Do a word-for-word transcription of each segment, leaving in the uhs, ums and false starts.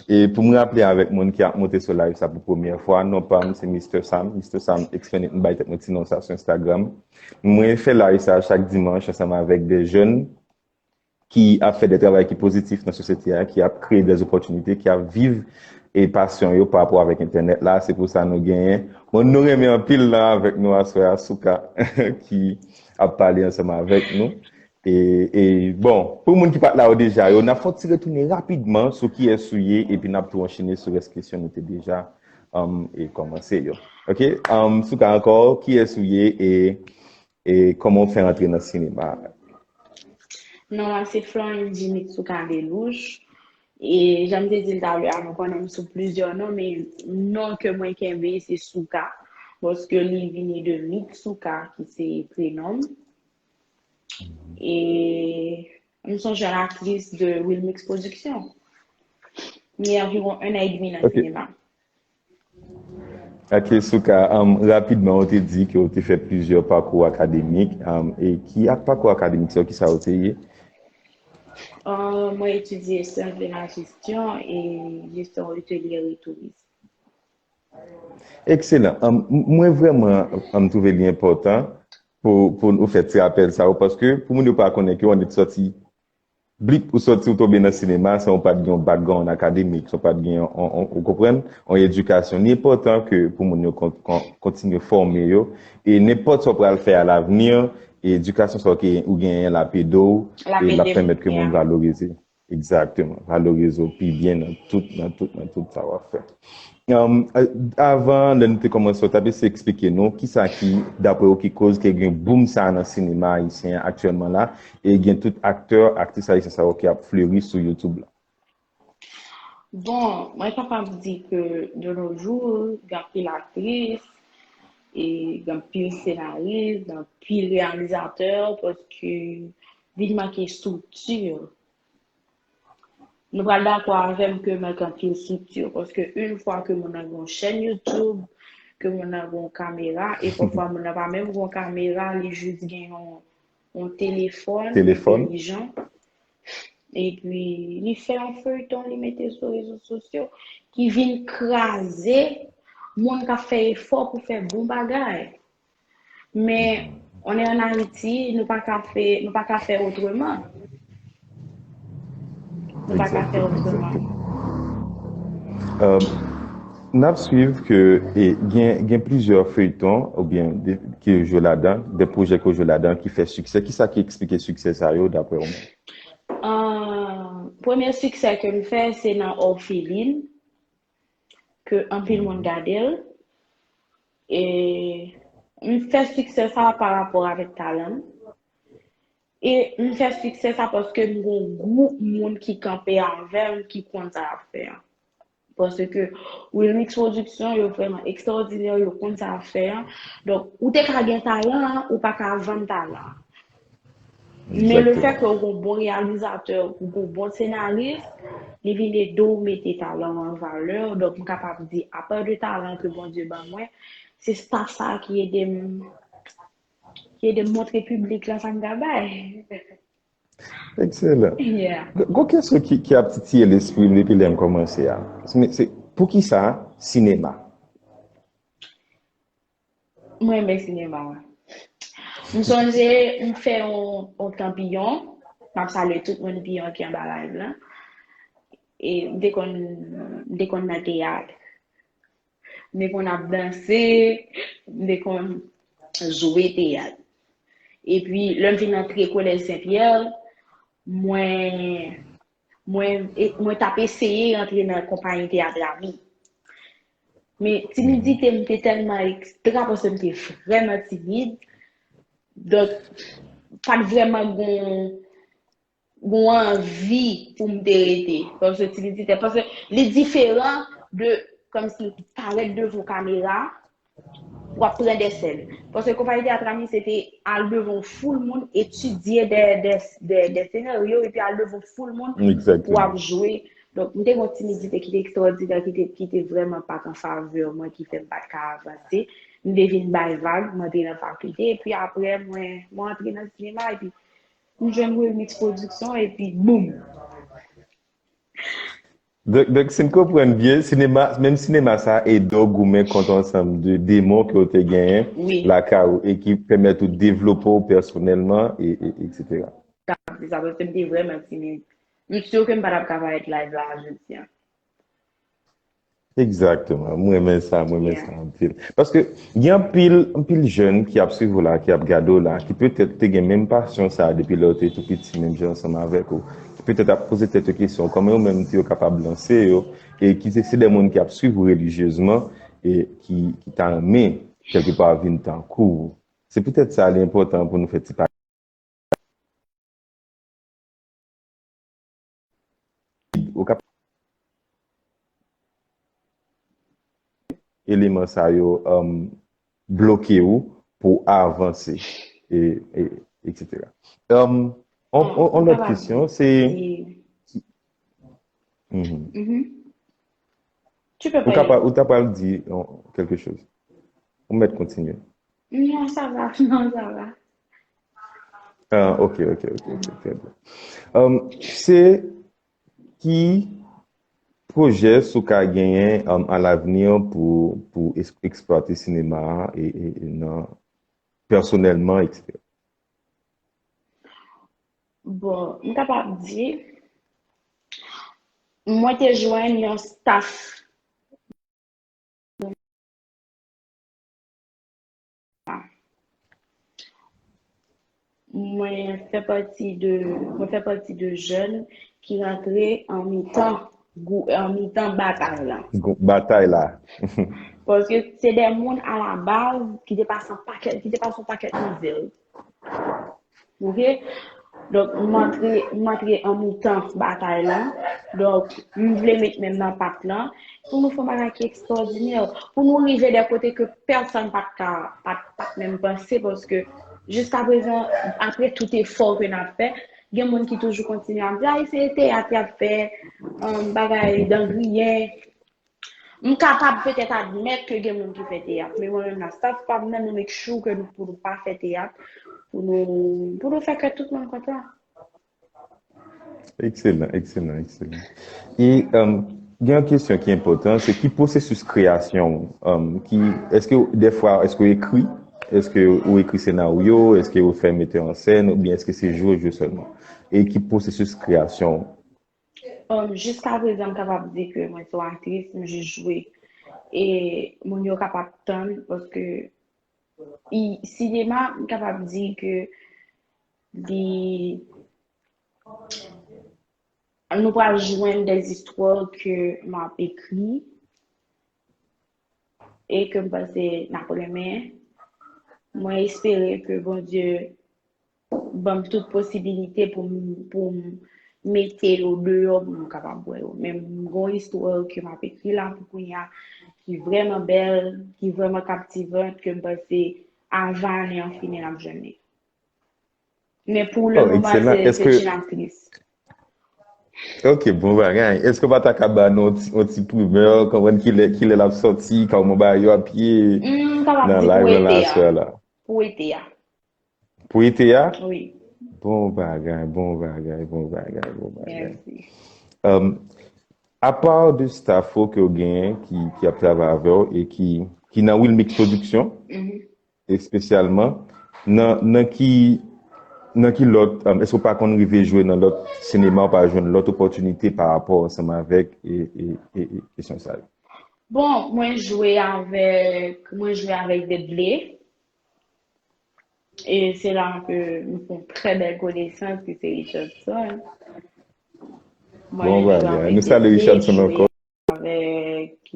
E pou m raple avèk moun ki ap monte sou live sa pou premyè fwa, non pa m se Mister Sam. Mister Sam, explain it, m bay tèt mwen ti non sa sou Instagram. Mwen fè live sa chak dimanch ansanm avèk de jèn ki ap fè de travay ki pozitif nan sosyete a, ki ap kreye de opòtinite, ki ap viv e pasyon yo pa rapò avèk entènèt la. Se pou sa nou genyen, bon, nou renmen anpil lan avèk nou aswè a, Souka, ki ap pale ansanm avèk nou. E, e, bon, pou moun ki pa t la yo deja yo, n ap fè yon ti retounen rapidman sou kiyès ou ye, epi n ap tou anchene sou rès kesyon nou te deja, um, e kòmanse yo. Ok? Um, Souka ankò, kiyès ou ye e, e kòman w fè antre nan sinema a? Non, mwen se Florine Jimmy Souka Delouche. E jan m te di l talè a, nou konnen m sou plizyè non, men non ke mwen kenbe se Souka. Paske li vini de Mitsuka, ki se prenon m. E m se yon jèn aktris de Wilmix Production. M gen anviwon en an edmi nan sinema. Ok, Souka, um, rapidman, ou te di ke ou te fè plizyè pakou akademik. Um, e ki ak pakou akademik sa yo, ki sa ou te ye? Uh, mwen etidye syans de la jesyon e jesyon otelyè e touris. Ekselan. Um, mwen vrèman, um, twouve li enpòtan pou, pou ou fè ti rapèl sa yo, paske pou moun yo pa konnen ke ou annik sòti blip, ou sòti, ou tonbe nan sinema san ou pa t gen yon background akademik, san ou pa t gen yon, yon, yon, ou konprann, yon edikasyon. Li enpòtan ke pou moun yo kon, kon, kontinye fòme yo. E nenpòt sa ou pral fè alavni, edikasyon sa ou ke ou genyen l ap ede w, e l ap pèmèt ke moun valorize. Egzakteman. Valorize w pi byen nan tout, nan tout, nan tout sa w ap fè. Um, avan, lè nou te kòmanse, w t ap eseye eksplike nou kisa ki, dapre w, ki koz ke gen boom sa a nan sinema ayisyen an aktyèlman la, e gen tout aktè, aktris ayisyen sa yo ki ap fleri sou YouTube la. Bon, mwen kapab di ke de nos jours, gen anpil aktris, e gen anpil senaris, gen anpil reyalizatè, paske vin manke estrikti. Nou pral dakò avè m ke manke anpil estrikti, paske yon fwa ke moun nan gen yon chèn YouTube, ke moun nan gen yon kamera, e pafwa moun nan pa menm gen yon kamera, li jis gen yon, yon telefòn entèlijan. Epi, li fè yon feyton, li mete sou rezo sosyo, ki vin kraze moun k ap fè efò pou fè bon bagay. Men, on est en Haïti, nou pa ka fè, nou pa ka fè otreman. Nou pa ka fè otreman. N ap swiv ke gen, gen plizyè feyton oubyen ki jwe ladan, de pwojè ki jwe ladan ki fè siksè. Kisa ki eksplike siksè sa yo, dapre ou menm? Premye siksè ke m fè, se nan Orpheline, ke anpil moun gade l. E m fè siksè sa pa rapò avèk talan m. E m fè siksè sa paske m gen yon gwoup moun ki kanpe avè m, ki konn sa y ap fè a. Paske Wilmix Production, yo vrèman ekstraòdinè, yo konn sa y ap fè a. Donk, ou te ka gen talan an, ou pa ka vann talan an. Men lefètke ou gen yon bon reyalizatè, ou gen yon bon senaris, li vin ede w mete talan w an valè. Donk, m kapab di, apa de talan ke Bondye ban mwen, se staff sa a ki ede m, ki ede m montre piblik la sa m ka bay. Ekselan. Gon kesyon ki, ki ap titiye lespri m depi lè m kòmanse a. Se, se, poukisa sinema? Mwen renmen sinema. M sonje m fè yon, yon tan Piyon. M ap salye tout moun Piyon ki anba live la. E m te konn, m te konn nan teyat. M te konn ap danse, m te konn jwe teyat. Epi, lè m fin antre Kolèj Sen Pyè, mwen, mwen, mwen t ap eseye rantre nan konpayi teyat Rami. Men, timidite m te tèlman ekstra, paske m te vrèman timid. Donk, pa t vrèman gon, gon anvi pou m te rete. Paske timidite, paske li diferan de, kòmsi, parèt devan kamera, w ap pran de sèn. Paske konpayi teyat Rami, se te al devan yon foul moun, etidye de, de, de, de senaryo, epi al devan yon foul moun pou w ap jwe. Donk, m te gen yon timidite ki te ekstraòdinè, ki te, ki te vrèman pa t an favè mwen, ki fè m pa t ka avanse. M te vin bay vag, m antre nan fakilte, epi apre, mwen, mwen antre nan sinema, epi m jwenn Wilmix Production, epi boum! Donk, donk, si n konprann byen, sinema, menm sinema sa a ede w goumen kont yon ansanm de demon ke w te genyen Wi. lakay ou e ki pèmèt ou devlope w pèsonèlman, e, e, etsetera. Se sa, paske m te vrèman timid. M si ke m pa t ap ka parèt live la jodi a. Egzakteman. Mwen renmen sa, mwen renmen Yeah. sa anpil. Paske gen anpil, anpil jèn ki ap swiv ou la, ki ap gade w la, ki petèt te gen menm pasyon sa a depi lè w te tou piti, menm jan ansanm avèk ou. Ki petèt ap poze tèt yo kesyon, kòman yo menm tou yo kapab lanse yo, e ki se, se de moun ki ap swiv ou relijyezman, e ki, ki ta renmen, kèlkepa, vin tankou ou. Se poutèt sa, li enpòtan pou nou fè ti pa ou ka eleman sa yo um, bloke ou pou avanse, e, e, etsetera. Um, on, on, on lòt kesyon, se. Mhm. Mhm. Tu peux Ou ka parler. Ou ta pral di on, quelque chose. Ou mèt kontinye. Non, ça va, non, ça va. Ah, ok, ok, ok, ok, très bien. Um, se ki pwojè ou ka genyen um, à l'avenir pou, pou eks- eksplwate sinema a e, e, e nan pèsonèlman, etsetera. Bon, m kapab di, mwen te jwenn yon staff. Mwen fè pati de, mwen fè pati de jèn ki rantre an mitan, gou- an mitan batay lan. Batay la. Paske se de moun a la baz ki te pase an pakèt, ki te pase an pakèt mizè. Ok? Donk, m antre, m antre an mitan batay la. Donk, m vle met men m nan pat lan pou nou fè yon bagay ki ekstwòdinè, pou nou rive de kote ke pèsonn pa t ka, pa t, pa t menm panse, paske jiska prezan, apre tout efò ke n ap fè, gen moun ki toujou kontinye ap di, "Ay, se teyat y ap fè, um, bagay dan griyen." M kapab petèt admèt ke gen moun ki fè teyat, men mwen menm la, staff pa m nan, nou make sure ke nou, pou nou pa fè teyat, pou nou, pou nou fè ke tout moun kontan. Ekselan, ekselan, ekselan. E um, gen yon kesyon ki enpòtan, se ki pwosesis kreyasyon ou? Um, ki, èske dèfwa, èske ou ekri? Èske ou ekri senaryo? Èske ou fè metè an sèn? Oubyen èske se jwe, jwe sèlman? E ki pwosesis kreyasyon ou? Um, jiska prezan, m kapab di ke mwen se yon aktris, m jis jwe. E moun yo kapab tann, paske i, sinema, m kapab di ke li, nou pral jwenn des istwa ke m ap ekri e ke m panse n ap renmen. Mwen espere ke Bondye ban m tout posibilite pou m, pou m mete yo deyò pou nou kapab wè yo. Men m gon istwa ke m ap ekri la pou kounye a ki vrèman bèl, ki vrèman kaptivan, ke m panse avan ane an fini n ap jwenn li. Men pou le Oh, moman, excellent. Se Est-ce se que Chine Actrice. Ok, bon bagay. Èske w pa ta ka ba nou yon ti, yon ti primè, konprann kilè, kilè l ap sòti, kòman bagay yo ap ye M kapab nan di pou live lan la ete a. Aswè la? Pou ete a. Pou ete a? Wi. Bon bagay, bon bagay, bon bagay, bon bagay. Mèsi. Um, apa de staff ou ke w genyen ki, ki ap travay avè w e ki, ki nan Wilmix Production, Mhm. espesyalman, nan, nan ki, nan ki lòt, um, èske w pa konn rive jwe nan lòt sinema, ou pa jwenn lòt opòtinite pa rapò ansanm avèk e, e, e, e kesyon sa yo? Bon, mwen jwe avèk, mwen jwe avèk Dudley. E se la ke m fè yon trè bèl konesans, ki se Richardson. Mwen Bon jwe bagay. avèk Nou salye Dudley, Richardson jwe ankò. Avèk,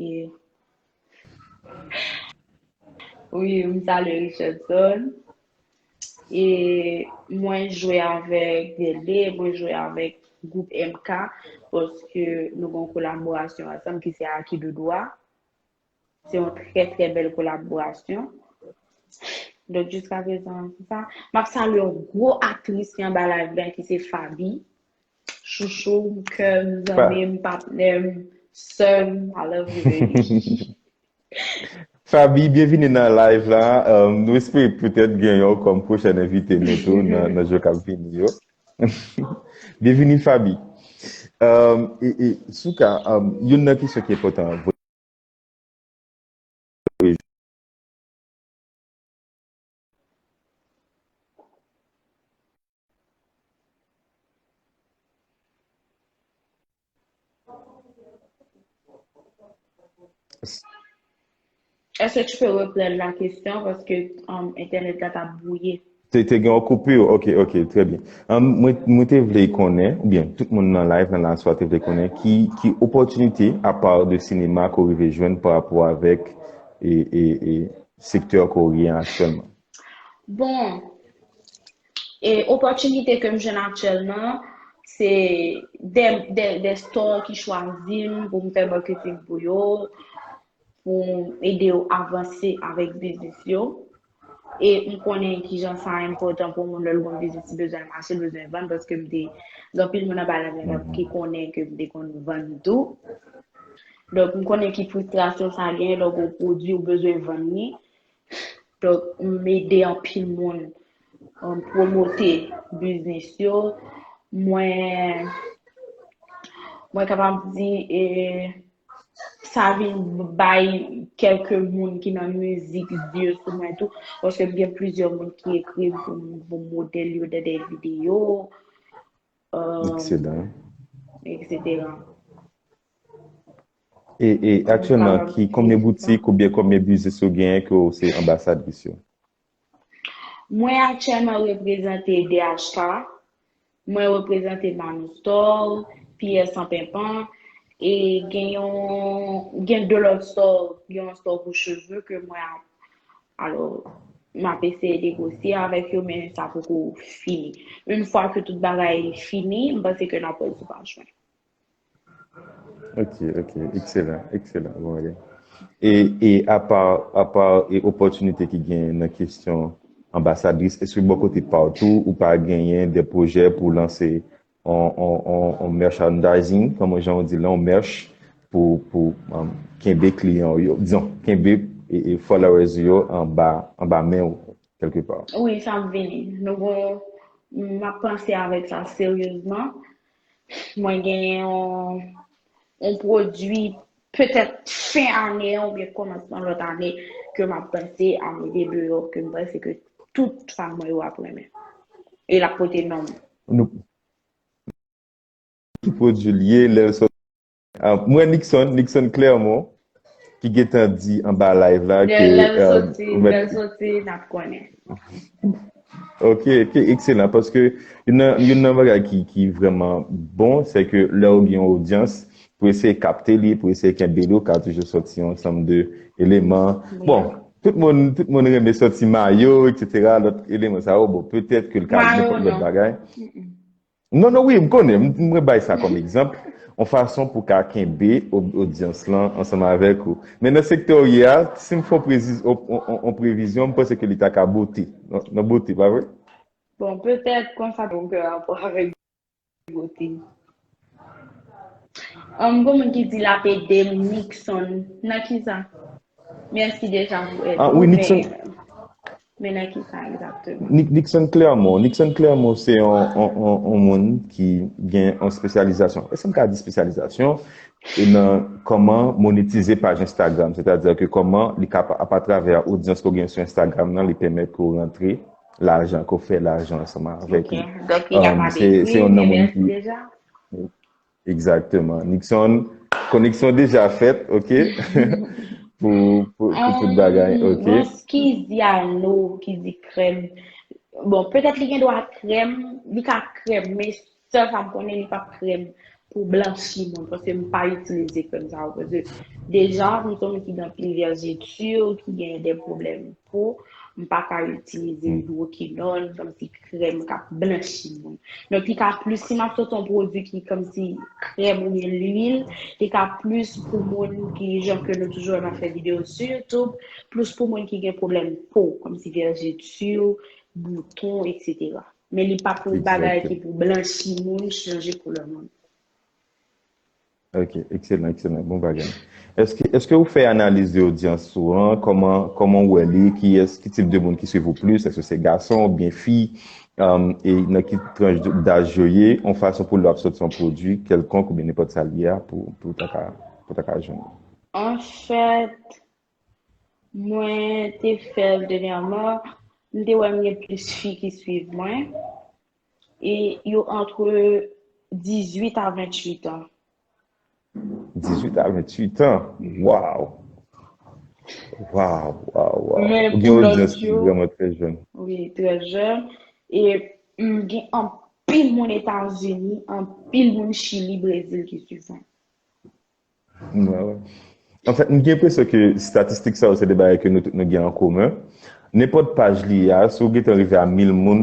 wi, m salye Richardson. E mwen jwe avèk Dudley, mwen jwe avèk gwoup M K, paske nou gen yon kolaborasyon ansanm ki se Aki Doudou a. Se yon trè, trè bèl kolaborasyon. Donk, jiska prezan, se sa. M ap salye yon gwo aktris ki anba live la, ki se Faby. Chouchou m, kè m, zanmi m, patnè m, sè m, I love you, baby. Faby, byenvini nan live la. Um, nou espere petèt genyen w kòm pwochèn envite nou tou nan, nan jou k ap vini yo. Byenvini, Faby. Um, e, e, Souka, um, youn nan kesyon ki enpòtan vre, Est-ce que tu peux reprendre la question? Paske um, entènèt la t ap bwouye. Te, te gen yon koupi? Ok, ok, trè byen. Um, mwen, mwen te vle konnen, oubyen tout moun nan live nan la swa te vle konnen ki, ki opòtinite apa de sinema ke w rive jwenn pa rapò avèk e, e, e sektè ke w ye an aktyèlman? Bon, e opòtinite ke m jwenn aktyèlman, se de, de, de store ki chwazi m pou m fè marketing pou yo, pou m ede yo avanse avèk biznis yo. E m konnen kijan sa enpòtan pou moun lè l gon biznis, li bezwen mache, li bezwen vann, paske m te gen anpil moun anba live ki konnen ke m te konn vann tou. Donk, m konnen ki fristrasyon sa genyen lè w gon pwodui ou bezwen vann li. Donk, m ede anpil moun um, pwomote biznis yo. Mwen, mwen kapab di e, sa vin bay kèlke moun ki nan mizik zye sou mwen tou. Paske m gen plizyè moun ki ekri m pou m pou m modèl yo nan de videyo. Um, Ekselan. Etsetera. E, e aktyèlman, ki, konbyen boutik oubyen konbyen biznis ou genyen ke w se anbasadris yo? Mwen aktyèlman reprezante D H K, mwen reprezante Manu Store, P S San Penpan, e gen yon, gen de lòt store, gen yon store pou cheve ke mwen ap, alò, m ap eseye negosye avèk yo, men sa poko fini. Yon fwa ke tout bagay fini, m panse ke n ap wè sou paj mwen. Ok, ok, ekselan, ekselan, bon bagay. E, e apa, apa e opòtinite ki gen nan kesyon anbasadris, èske bò kote pa w tou, ou pa genyen de pwojè pou lanse on, on, on, on merchandising, kòman jan w di la, on merch pou, pou um, kenbe kliyan w yo, dizon, kenbe e, e followers yo anba, anba men w, kèlke pa? Wi, sa ap vini. Nou gon, m ap panse avèk sa seryezman. Mwen gen yon, yon pwodui petèt fen ane an oubyen kòmansman lòt ane ke m ap panse a mete deyò, ke m panse ke tout fan mwen yo ap renmen. E l ap pote non m. Nou, ki pwodui l ye, lè l sòti? Ah, m wè Nixon, Nixon Clermont, ki gentan di anba live la ke lè l sòti, lè l sòti, n ap konnen. Ok, ok, ekselan. Paske youn nan, youn nan bagay ki, ki vrèman bon, se ke lè w gen yon odyans, pou eseye kapte li, pou eseye kenbe li, ou ka toujou sòti yon ansanm de eleman. Bon, tout moun, tout moun renmen sòti mayo, etsetera, lòt eleman sa yo, bon, petèt ke l ka nenpòt lòt bagay. Non, non, wi, m konnen, m, mwen bay sa kòm egzanp, yon fason pou ka kenbe o- odyans lan ansanm avèk ou. Men nan sektè w ye a, si m fè yon prezi- yon- yon- yon- yon previzyon, m panse ke li ta ka bote. Nan, nan bote, pa vre? Bon, petèt konsa, donk, rapò avèk bote. Um, gon moun ki di l ap ede m, Nixon. Nan ki sa? Mèsi deja pou èd ou, men, men nan ki sa egzakteman? Nixon Clermont. Nixon Clermont se yon, yon, yon, yon moun ki gen yon espesyalizasyon. Èske m ka di espesyalizasyon? E nan kòman monetize paj Instagram. Sètadi ke kòman li ka, apatravè odyans ke w gen sou Instagram nan, li pèmèt ke w rantre lajan, ke w fè lajan ansanm avèk li. Donk, li kapab ekri, men mèsi deja. Egzakteman. Nixon, koneksyon deja fèt, ok? Pou, pou, pou tout bagay, ok? Bon, ki di ano, ki di krèm. Bon, petèt li gen dwa krèm, li ka krèm, men sèl sa m konnen, li p ap krèm pou blanchi moun, paske m pa itilize krèm sa yo, paske deja, m se yon moun ki gen anpil vèjeti, ki gen de pwoblèm po, m pa ka itilize idwokinòn, kòmsi krèm k ap blanchi moun. Donk, li ka plis, si m ap sòti yon pwodui ki kòmsi krèm oubyen lwil, li ka plis pou moun ki, jan ke nou toujou wè m ap fè videyo sou YouTube, plis pou moun ki gen pwoblèm po, kòmsi vèjeti, bouton, etsetera. Men li pa pou bagay ki pou blanchi moun, chanje koulè moun. Ok, ekselan, ekselan, bon bagay. Èske, èske ou fè analiz de odyans ou an? Kòman, kòman ou wè li? Kiyès, ki tip de moun ki swiv ou plis? Èske se gason oubyen fi? um, e nan ki tranch daj yo ye, yon fason pou lè w ap sòti yon pwodui kèlkonk oubyen nenpòt sa l ye a pou, pou w ta ka, pou w ta ka jwenn. Anfèt, mwen te fè l dènyèman, m te wè m gen plis fi ki swiv mwen. E yo antre dizuit a venntuit an. Dizuit a venntuit an? Waw! Waw, waw, waw! Ou gen odyans ki vrèman trè jèn. Wi, trè jèn. E m gen anpil moun Etazini, anpil moun Chili, Brezil ki swiv mwen. Anfèt, m gen enpresyon ke estatistik sa yo se de bagay ke nou tout nou gen an komen. Nenpòt paj li ye a, si w gentan rive a mil moun,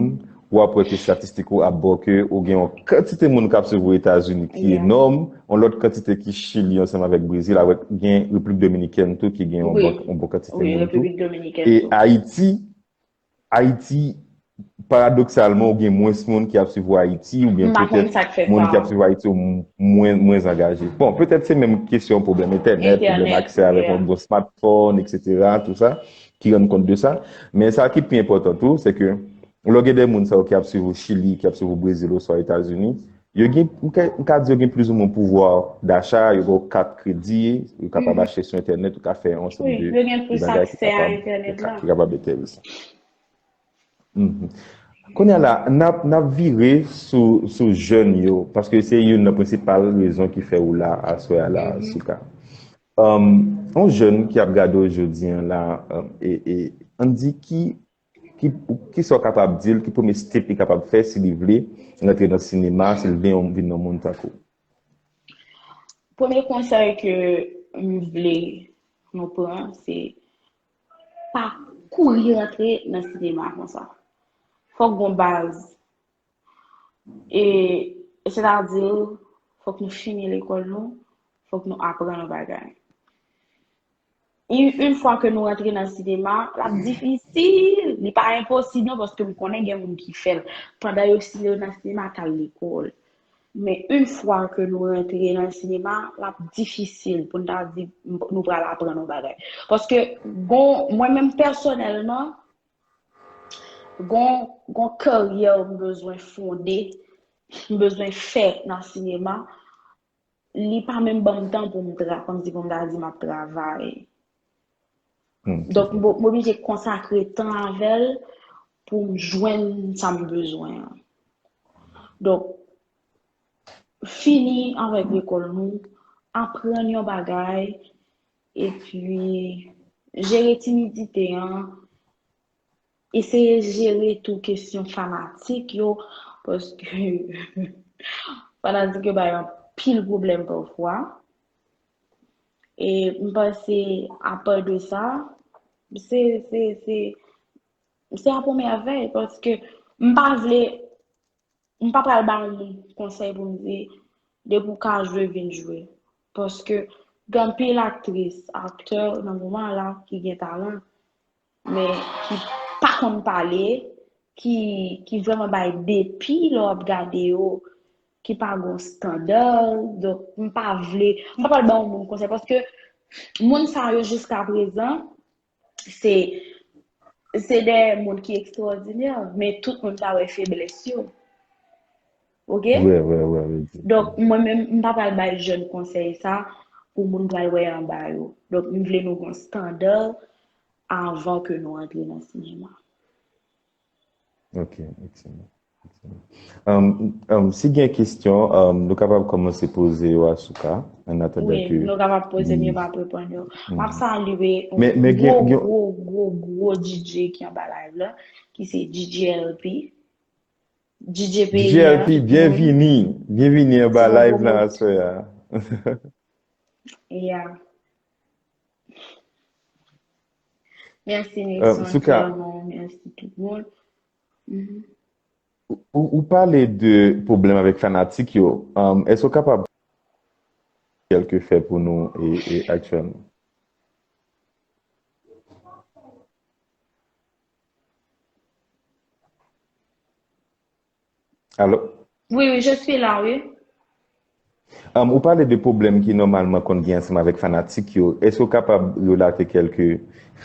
w ap wè ke estatistik ou ap ba w ke ou gen yon kantite moun k ap swiv ou Etazini ki enòm, yon lòt kantite ki Chili ansanm avèk Brezil, avèk gen Repiblik Dominikèn tou ki gen yon bon, yon bon kantite moun tou. E Ayiti, Ayiti, paradoksalman, ou gen mwens moun ki ap swiv ou Ayiti, oubyen petèt moun ki ap swiv ou Ayiti yo mwen, mwens angaje. Bon, petèt se menm kesyon pwoblèm entènèt, pwoblèm aksè avèk yon bon smartphone, et cetera, tout sa, ki rann kont de sa. Men sa ki pi enpòtan tou, se ke lè w gen de moun sa yo ki ap swiv ou Chili, ki ap swiv ou Brezil, oswa Etazini, yo gen, m ka, m ka di yo gen plizoumwen pouvwa dacha, yo gen kat kredi, yo kapab achte sou entènèt, yo ka fè yon ansanm de, de bagay ki kapab, ki kapab enterese. Kounye a la, n ap, n ap vire sou, sou jèn yo, paske se youn nan prensipal rezon ki fè ou la aswè a la, Souka. Um, yon jèn ki ap gade w jodi a la, um, e, e, ann di ki, ki, ki sa w kapab di l, ki premye step li kapab fè si li vle rantre nan sinema, si l vle yon, vin yon moun tankou w? Premye konsèy ke m vle nou pran, se pa kouri rantre nan sinema konsa. Fòk gon baz. E, sètadi, fòk nou fini lekòl nou, fòk nou aprann yon bagay. E yon fwa ke nou rantre nan sinema, l ap difisil. Li pa enposib non, paske m konnen gen moun ki fè l. Pandan yo sile yo nan sinema, t al lekòl. Men yon fwa ke nou rantre nan sinema, l ap difisil pou n ta di nou pral aprann yon bagay. Paske gon, mwen menm pèsonèlman, gon, gon karyè m bezwen fonde, m bezwen fè nan sinema, li pa menm ban m tan pou m tra, kòmsi pou m ta di m ap travay. Donk, m oblije konsakre tan avè l pou m jwenn sa m bezwen an. Donk, fini avèk lekòl nou, aprann yon bagay, epi jere timidite an, eseye jere tou kesyon fanatik yo, paske fanatik yo bay anpil pwoblèm pafwa. E m panse, apa de sa, se, se, se, se yon mèvèy, paske m pa vle, m pa pral ba yon moun konsèy pou m di, depi w ka jwe, vin jwe. Paske gen anpil aktris, aktè nan moman la ki gen talan, men ki pa konn pale, ki, ki vrèman bay depi lè w ap gade yo, ki pa gon estanda. Donk, m pa vle, m pa pral ba yon moun konsèy, paske moun sa yo jiska prezan, se, se de moun ki ekstwòdinè, men tout moun ka wè feblès yo. Oke? Donk, mwen menm, m pa pral bay jèn konsèy sa pou moun pral wè anba yo. Donk, m vle nou gen yon estanda avan ke nou antre nan sinema. Ok, ekselan. Um, um, si gen kesyon, um, nou kapab kòmanse poze yo a Souka, an atandan ke... Wi, nou kapab poze m, yo m ap reponn yo. M ap salye yon gwo, gwo, gwo, gwo D J ki anba live la, ki se D J L P. D J P. D J L P, byenvini. Byenvini anba live la aswè a. Yeah. Mèsi Nilson, Souka. Mèsi tout moun. Ou, ou pale de pwoblèm avèk fanatik yo. Um, èske w kapab kèlke fè pou nou e, e aktyèlman? Allô? Oui, oui, je suis là, oui. Um, ou pale de pwoblèm ki nòmalman konn gen ansanm avèk fanatik yo. Èske w kapab relate kèlke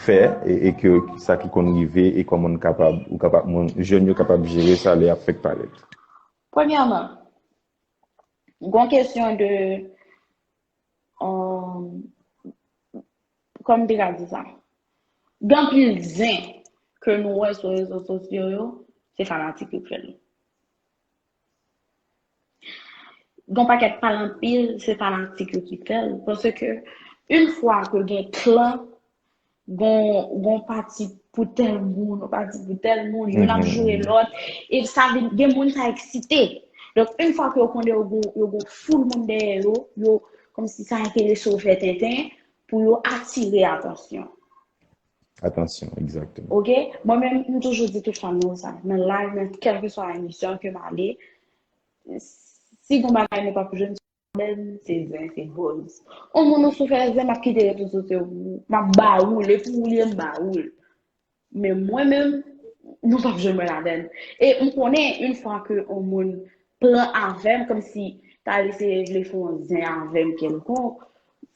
fè e, e ke sa ki konn rive e kòman n kapab, ou kapab, moun, jèn yo kapab jere sa lè y ap fèk parèt? Premyèman, gon kesyon de, um, kòm m te ka di sa, gen anpil zen ke nou wè sou rezo sosyo yo, se fanatik yo k fè l. Gon pakèt pale anpil, se fanatik yo ki fè l. Paske, yon fwa ke gen klan, gon, gon pati pou tèl moun, yon pati pou tèl moun, youn ap joure lòt, e sa vin, gen moun sa eksite. Donk, yon fwa ke yo konnen yo gon, yo gon foul moun dèyè yo, yo, kòmsi sa enterese yo fè tenten, pou yo atire atansyon. Atansyon, egzakteman. Ok? Mwen menm, m toujou di tout fan nou sa. Nan live, nan kèlkeswa emisyon ke m ale, si gon bagay nou p ap jwenn sou ladan, se zen, se buzz. On moun ou sou fè zen, m ap kite rezo sosyo pou ou, m ap ba ou l, e pou ou l ye, m ba ou l. Men mwen menm, nou p ap jwenn mwen ladan. E m konnen, yon fwa ke on moun plan avè m, kòmsi ta eseye vle fè yon zen avè m kèlkonk,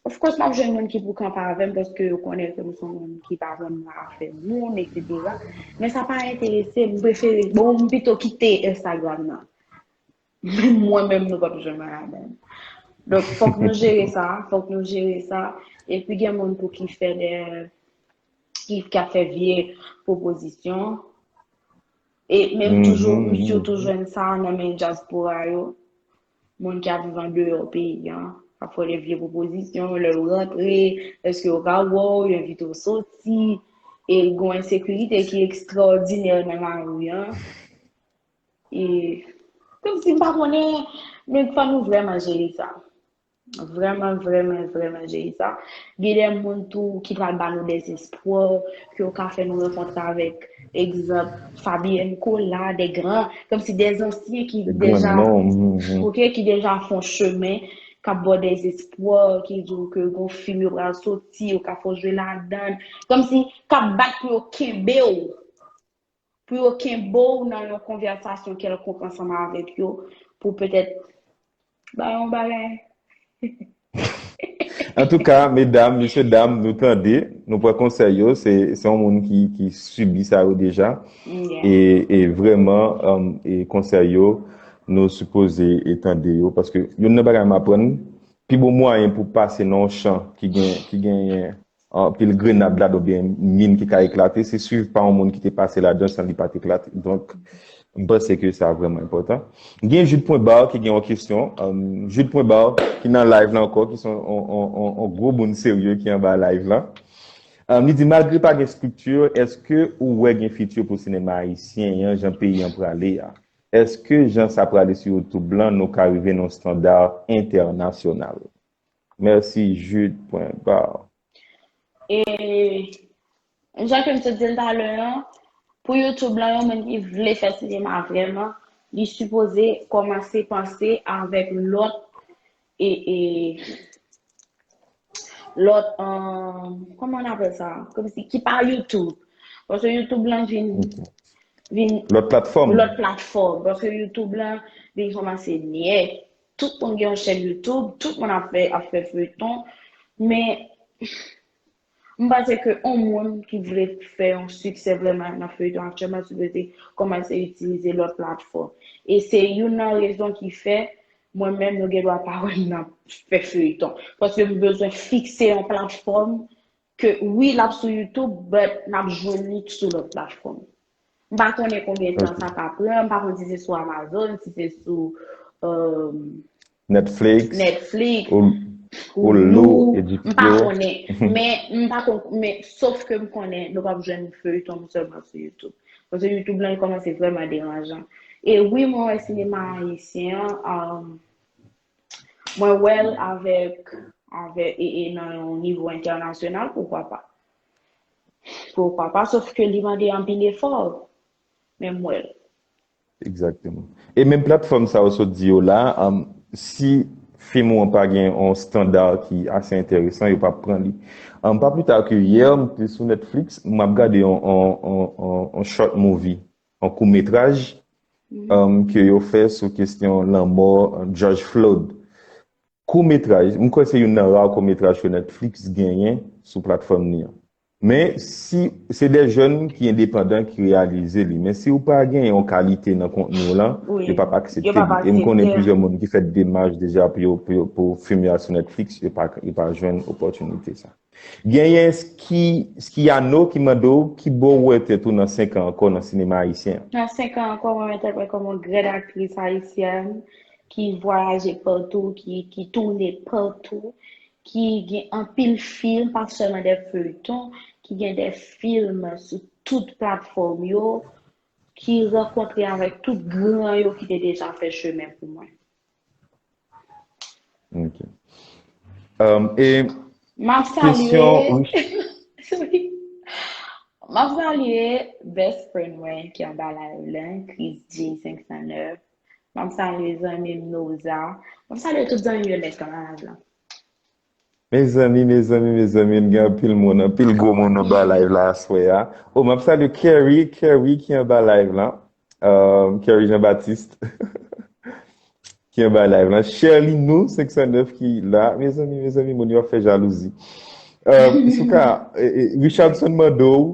of course, m ap jwenn moun ki pou kanpe avè m, paske yo konnen ke m se yon moun ki pa konn afè moun, etsetera. Men sa pa enterese m, m prefere, bon, m pito kite Instagram nan. Men mwen menm, nou p ap jwenn mwen ladan. Donk, fòk nou jere sa, fòk nou jere sa. Epi gen moun pou ki fè de, ki, k ap fè vye pwopozisyon. E menm toujou, m sitou jwenn sa nan men dyaspora yo. Moun k ap viv andeyò peyi an, k ap fè de vye pwopozisyon, lè yo rantre, èske yo ka wè w, yo envite w soti, e gon ensekirite ki ekstraòdinè nan lari an. E, kòmsi m pa konnen, men fò nou vrèman jere sa. Vrèman, vrèman, vrèman jere sa. Gen de moun tou ki pral ba nou dezespwa, ke yo ka fè nou rankontre avèk, egzanp, Fabienne Colas, de gran, kòmsi de zansyen ki deja, ok, ki deja fè yon chemen, k ap ba w dezespwa, ki di w ke gon fim yo pral soti, yo ka fè w jwe ladan l. Kòmsi k ap bat pou yo kenbe w. Pou yo kenbe w nan yon konvèsasyon kèlkonk ansanm avèk yo, pou petèt ba yo yon bagay. Antouka, medam, mesye dam, nou tande, nou pran konsèy yo, se, se yon moun ki, ki sibi sa yo deja. E, e vrèman, um, e konsèy yo, nou sipoze e tande yo, paske youn nan bagay m aprann, pi bon mwayen pou pase nan yon chan ki gen, ki genyen anpil grenad ladan oubyen min ki ka eklate, se swiv pa yon moun ki te pase ladan san li pa t eklate. Donk, m panse ke sa vrèman enpòtan. Gen Jude Point Barre ki gen yon kesyon. Um, Jude Point Barre ki nan live la ankò, ki se yon, yon, yon, yon, yon gwo moun serye ki anba live la. Um, li di, malgre pa gen estrikti, èske ou wè gen fiti pou sinema ayisyen an, jan peyi an prale a? Èske jan sa prale sou YouTube lan, nou ka rive nan yon estanda entènasyonal? Mèsi, Jude Point Barre. E jan ke m te di l talè an, pou YouTube lan, yon moun ki vle fè sinema vrèman, li sipoze kòmanse panse avèk lòt, e, e lòt, um, kòman n apèl sa? Kòmsi ki pa YouTube. Paske YouTube lan vin, vin lòt platfòm. Lòt platfòm. Paske YouTube lan vin kòmanse nyè. Tout moun gen yon chèn YouTube, tout moun ap fè, ap fè feyton. Men, m panse ke yon moun ki vle fè yon siksè vrèman nan feyton aktyèlman, sipoze kòmanse itilize lòt platfòm. E se youn nan rezon ki fè, mwen menm, nou gen dwa pa wè m nan fè feyton. Paske m bezwen fikse yon platfòm ke, wi, l ap sou YouTube, but n ap jwenn li sou lòt platfòm. M pa konnen konbyen tan sa ka pran, m pa konn si se sou Amazon, si se sou, um, Netflix, Netflix, Hulu, Hulu, H B O. M pa konnen. Men, m pa konn, men, sof ke m konnen, nou p ap jwenn feyton sèlman sou YouTube. Paske YouTube lan, li kòmanse vrèman deranjan. E wi, mwen wè sinema ayisyen an, um, mwen wè l avèk, avèk, e, e nan yon nivo entènasyonal, poukwa pa? Poukwa pa? Sof ke li mande anpil efò, men m wè l. Egzakteman. E menm platfòm sa yo sot di yo la, um, si fim ou an pa gen yon estanda ki ase enteresan, yo p ap pran li. Um, pa pli ta ke yè, m te sou Netflix, m ap gade yon, yon, yon, yon, yon short movie, yon kout metraj, um, ke yo fè sou kesyon lanmò, um, George Floyd. Kout metraj, m kwè se youn nan ra kout metraj ke Netflix genyen sou platfòm li an. Men si se de jèn ki endepandan ki reyalize li. Men si ou pa gen yon kalite nan kontni w lan, yo p ap aksepte li. E m konnen plizyè moun ki fè demach deja pou yo, pou yo, pou fim yo al sou Netflix, yo pa, yo pa jwenn opòtinite sa. Genyen Ski, Ski Yano ki mande w ki bò w wè tèt ou nan senk an ankò nan sinema ayisyen an. Nan senk an ankò, mwen wè tèt mwen kòm yon gran aktris ayisyèn ki vwayaje patou, ki, ki tounen patou, ki gen anpil fim, pa sèlman de feyton, ki gen de fim sou tout platfòm yo, ki rankontre avèk tout gran yo ki te deja fè chemen pou mwen. Ok. Um, e m ap salye, sorry. M ap salye best friend mwen ki anba live la, Chris J senk san nèf. M ap salye zanmi m Noza. M ap salye tout zanmi m yo nèt ki anba live la. Mezanmi, mezanmi, mezanmi, n gen anpil moun, anpil gwo moun anba live la aswè a. O, m ap salye Kerry, Kerry ki anba live la. Um, Kerry Jean Baptiste. Ki anba live la. Sherly Nou senk san nèf ki la. Mezanmi, mezanmi, moun yo ap fè jalouzi. Um, Souka, e, e, Richardson mande w,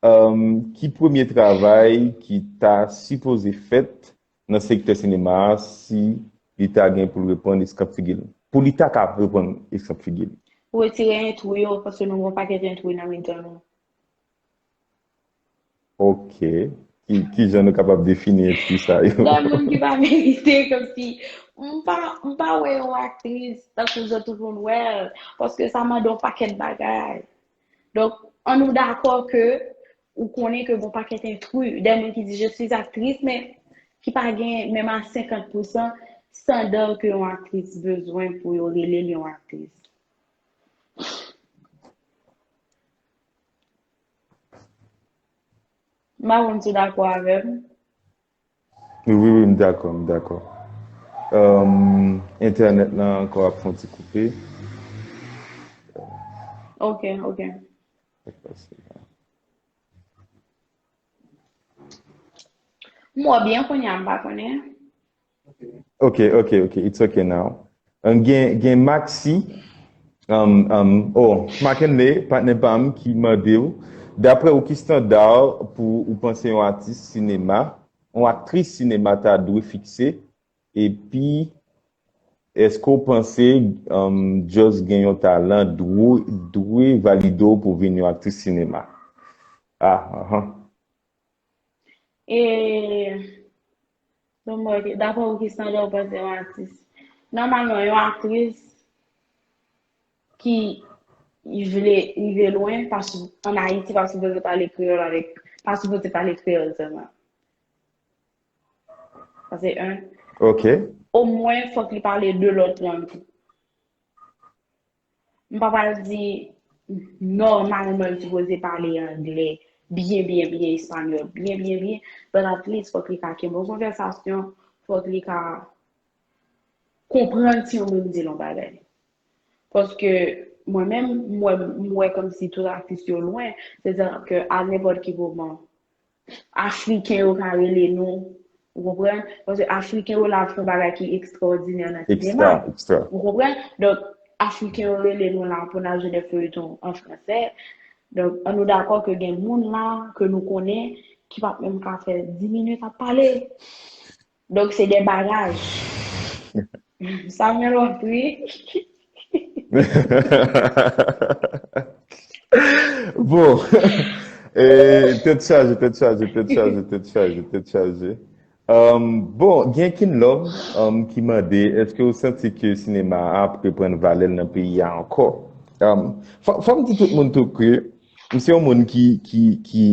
um, ki premye travay ki ta sipoze fèt nan sektè sinema a si li ta gen pou l reprann eskanp figi l? Pou li ta ka reprann eskanp figi l. Retire entri yo, paske nou gen yon pakèt entri nan mitan nou. Ok. Ki, ki jan nou kapab defini entri sa yo? De moun ki pa merite, kòmsi, m pa, m pa wè yon aktris tankou jan tout moun wè l, paske sa mande yon pakèt bagay. Donk, ann nou dakò ke ou konnen ke gon pakèt entri, de moun ki di, "Je suis actrice," men ki pa gen menm a senkant pousan estanda ke yon aktris bezwen pou yo rele l yon aktris. M pa konn si w dakò avè m. Wi, wi, m dakò, m dakò. Um, entènèt lan ankò ap fè yon ti koupe. Ok, ok. M wè byen kounye a, m pa konnen. Ok, ok, ok. It's okay now. Um, gen, gen Maxi, um, um, oh, Mackenley, patnè pa m, ki mande w, daprè w, ki estanda pou ou panse yon atis sinema, yon aktris sinema ta dwe fikse, epi èske w panse, um, just gen yon talan dwe, dwe valide w pou vin yon aktris sinema? Ah, ah, ah. E, donk, mwen, daprè ou, ki estanda ou panse yon atis? Nòmalman, yon aktris ki vle rive lwen, pa sou, ann Ayiti, pa sipoze pale kreyòl avèk, pa sipoze pale kreyòl sèlman. Sa se yon. Ok. Omwen, fòk li pale de lòt lang tou. M pa pral di nòmalman li sipoze pale anglè byen, byen, byen, espanyòl byen, byen, byen, but at least fòk li ka kenbe yon konvèsasyon, fòk li ka konprann si yon moun di l yon bagay. Paske mwen menm, m wè, m wè kòmsi tout atis yo lwen, sètadi ke a nenpòt ki moman, Afriken yo ka rele nou, ou konprann? Paske Afriken yo la ap fè yon bagay ki ekstraòdinè nan sinema. Ekstra, ekstra. Ou konprann? Donk, Afriken yo rele nou la pou n al jwe de feuilleton an fransè. Donk, ann nou dakò ke gen moun la, ke nou konnen, ki p ap menm ka fè dis minit ap pale. Donk, se de bagay. Samuel Wapri. Bon. Eh, tèt chaje, tèt chaje, tèt chaje, tèt chaje, tèt chaje. Um, bon, gen Kinlove, um, ki mande, èske w santi ke sinema a ap reprann valè l nan peyi a ankò? Um, fò, fò m di tout moun tou ke m se yon moun ki, ki, ki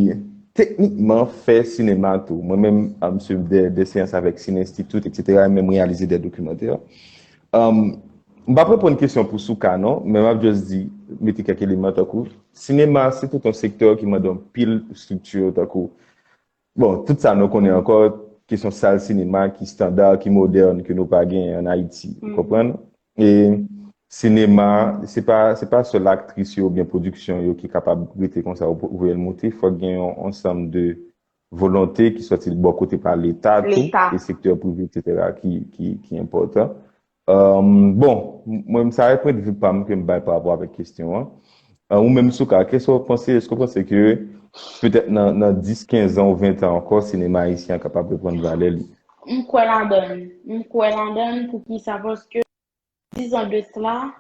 teknikman fè sinema tou. Mwen menm, um, m swiv de, de seyans avèk Cine Institute, et cetera, e menm reyalize de dokimantè. Um, m p ap reponn kesyon pou Souka, non, men m ap just di, mete kèk eleman tankou, sinema, se tout yon sektè ki mande yon pil estrikti, tankou, bon, tout sa nou konnen ankò, kesyon sal sinema ki estanda, ki modèn, ke nou pa gen ann Ayiti, ou konprann? E sinema, se pa, se pa sèl aktris yo oubyen pwodiksyon yo ki kapab rete konsa ou, ou voye l moute, fòk gen yon ansanm de volonte ki sòti bò kote pa Leta tou, e sektè prive, et cetera, ki, ki, ki enpòtan. Euh, bon, m- mwen, sa e pwendvi pa m ke m bay pa rapò avèk kesyon an. Euh, ou menm, Souka, kisa w panse? Èske w panse ke petèt nan, nan dis, kenz an ou ven an ankò, sinema ayisyen an kapab reprann valè li? M kwè ladan l. M kwè ladan l, poukisa? Paske dis an de sla,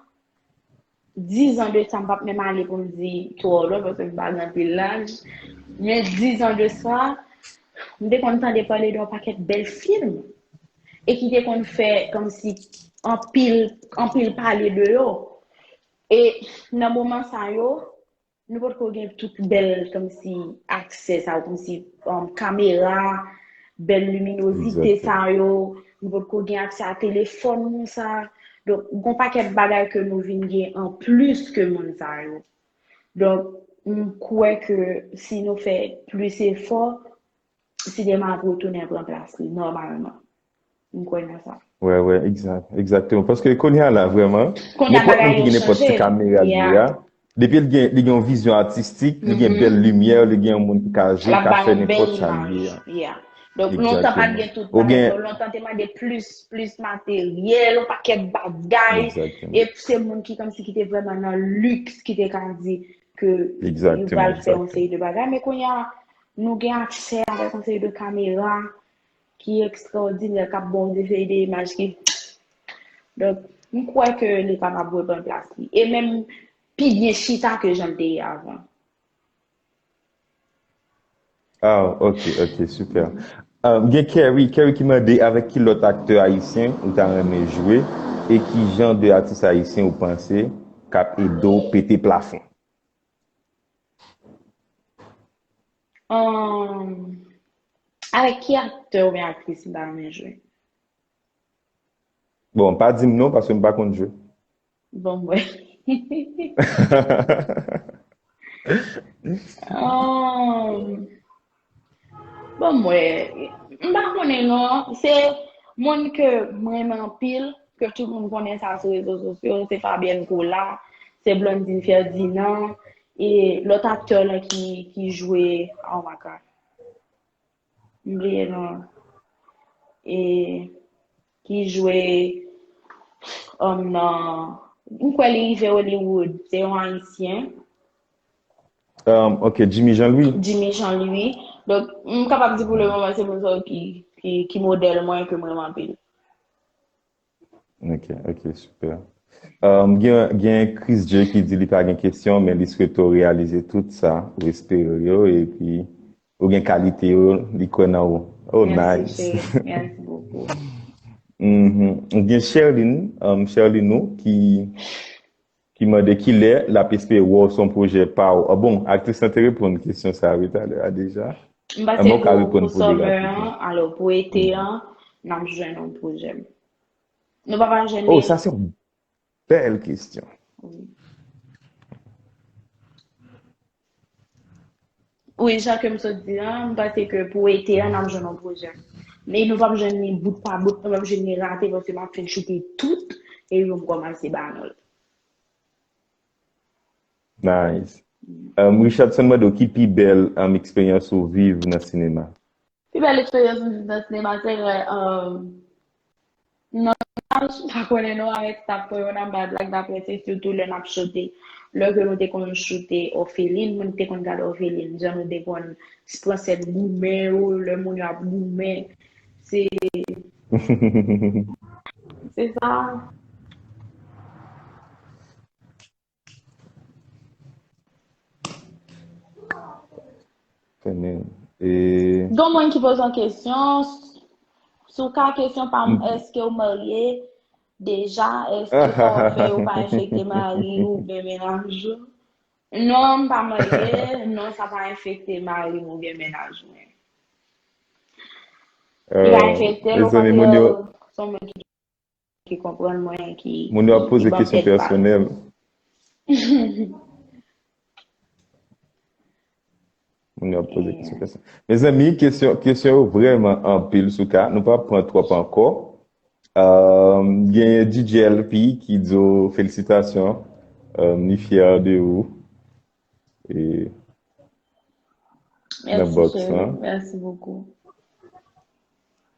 dis an de sa, m p ap menm ale pou m di twò lwen, paske m pa gen anpil laj. Men dis an de sa, m te konn tande pale de yon pakèt bèl fim. E ki te konn fè kòmsi anpil, anpil pale de yo. E nan moman sa yo, nou potko gen tout bèl kòmsi aksè sa yo, kòmsi um, kamera, bèl liminozite sa yo, nou potko gen aksè a telefòn nou sa. Donk, gon pakèt bagay ke nou vin gen an plis ke moun sa yo. Donk, m kwè ke si nou fè plis efò, sinema ap retounen pran plas li nòmalman. M kwè nan sa. Wè, wè, egzak, egzakteman. Paske kounye a la, vrèman, nenpòt moun ki gen nenpòt ti kamera li a, depi li gen, li gen yon vizyon atistik, li gen bèl limyè, li gen yon moun ki ka jwe, ka fè nenpòt sa li ye a. Donk, lontan pa t gen tout bagay sa yo. Lontan te mande plis, plis materyèl, yon pakèt bagay. E se moun ki kòmsi ki te vrèman nan liks ki te ka di ke yo pral fè yon seri de bagay. Men kounye a, nou gen aksè avèk yon seri de kamera ki ekstraòdinè, k ap ba w de seri de imaj ki. Donk, m kwè ke li kapab reprann plas li. E menm pi byen chita ke jan l te ye avan. Ah, ok, ok, super. Ah, gen Kerry, Kerry ki mande avèk ki lòt aktè ayisyen ou ta renmen jwe e ki jan de atis ayisyen ou panse k ap ede w pete plafon? Ahn, avèk ki aktè oubyen aktris m ta renmen jwe? Bon, pa di m non, paske m pa konn jwe. Bon, mwen. Ahn, bon, mwen, m pa konnen non. Se moun ke m renmen anpil, ke tout moun konnen sa sou rezo sosyo, se Fabienne Colas, se Blondine Ferdinand, e lòt aktè lan ki, ki jwe, oh my God. M bliye non. E ki jwe um, nan, m kwè li rive Hollywood. Se yon Ayisyen. Um, ok, Jimmy Jean-Louis. Jimmy Jean-Louis. Donk, m kapab di pou le moman se moun sa yo ki, ki, ki modèl mwen ke m renmen anpil. Ok, ok, super. Um, gen, gen Chris J ki di li pa gen kesyon, men li swete w reyalize tout sa ou espere yo, epi ou gen kalite yo, li kwè nan ou. Oh, nice. Merci beaucoup. Mhm. Gen Sherline, um, Sherline ou ki, ki mande kilè l ap espere wè w sou yon pwojè pa w. Ah, bon, aktris lan te reponn kesyon sa wi talè a deja. M panse pou, pou summer an, alò pou ete an, n ap jwenn yon pwojè. Nou pa pa jwenn. Oh, sa se yon bèl kesyon. Wi, jan ke m sot di an, m panse ke pou ete an, n ap jwenn yon pwojè. Men nou p ap jwenn li bout pa bout, nou p ap jwenn li rate, paske m ap fin choute tout, e yo m kòmanse ba nou l. Nice. Um, Richardson mande w ki pi bèl um, eksperyans ou viv nan sinema? Pi bèl eksperyans mwen viv nan sinema, se lè, um, nan tounaj, m pa konnen non, avèk staf mwen yo, n ap bay blag, n ap rete, sitou lè n ap choute. Lè ke nou te konn choute Òfelin, mwen te konn gade Òfelin, jan nou te konn pran sèn goumen yo, lè moun yo ap goumen. Se, se sa. Fèmen. E... Gon moun ki poze yon kesyon, sou ka kesyon pa m, èske w marye deja? Èske sa w ap fè yo pa enfekte mari w oubyen mennaj ou? Non, m pa marye, non, sa pa enfekte mari m oubyen mennaj mwen. Li pa enfekte l, okontrè, se yon moun ki ki konprann mwen, ki... Moun yo ap poze kesyon pèsonèl. Moun yo ap poze kesyon pèsonèl. Mezanmi, kesyon, kesyon yo vrèman anpil sou ka. Nou pa pran twòp ankò. Euh, genyen D J L P ki di w felisitasyon. Euh, li fyè de ou. E nan box lan. Merci beaucoup.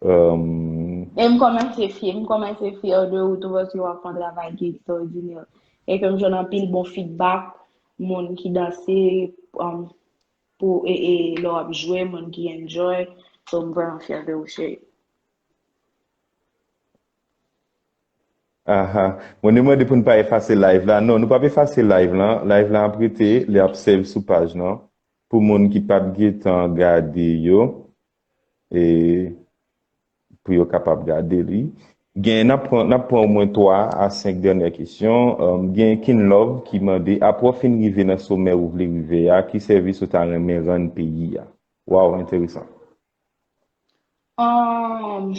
Euh, E m kòmanse fye, m kòmanse fyè de ou tou paske w ap fè yon travay ki ekstraòdinè. E ke m jwenn anpil bon feedback, moun ki danse, um, pou, e, e lè w ap jwe, moun ki enjoy. So, m vrèman fyè de ou, cheri. Aha. Mwen te mande pou n pa efase live la. Non, nou p ap efase live la. Live la ap rete, li ap sèvi sou paj lan. Pou moun ki pa t gentan gade yo, e pou yo kapab gade li. Gen, n ap pran, n ap pran omwen twa a senk dènyè kesyon. Um, gen Kinlove ki mande, apre w fin rive nan somè ou vle rive a, ki sèvis ou ta renmen rann peyi a? Waw, enteresan. Um,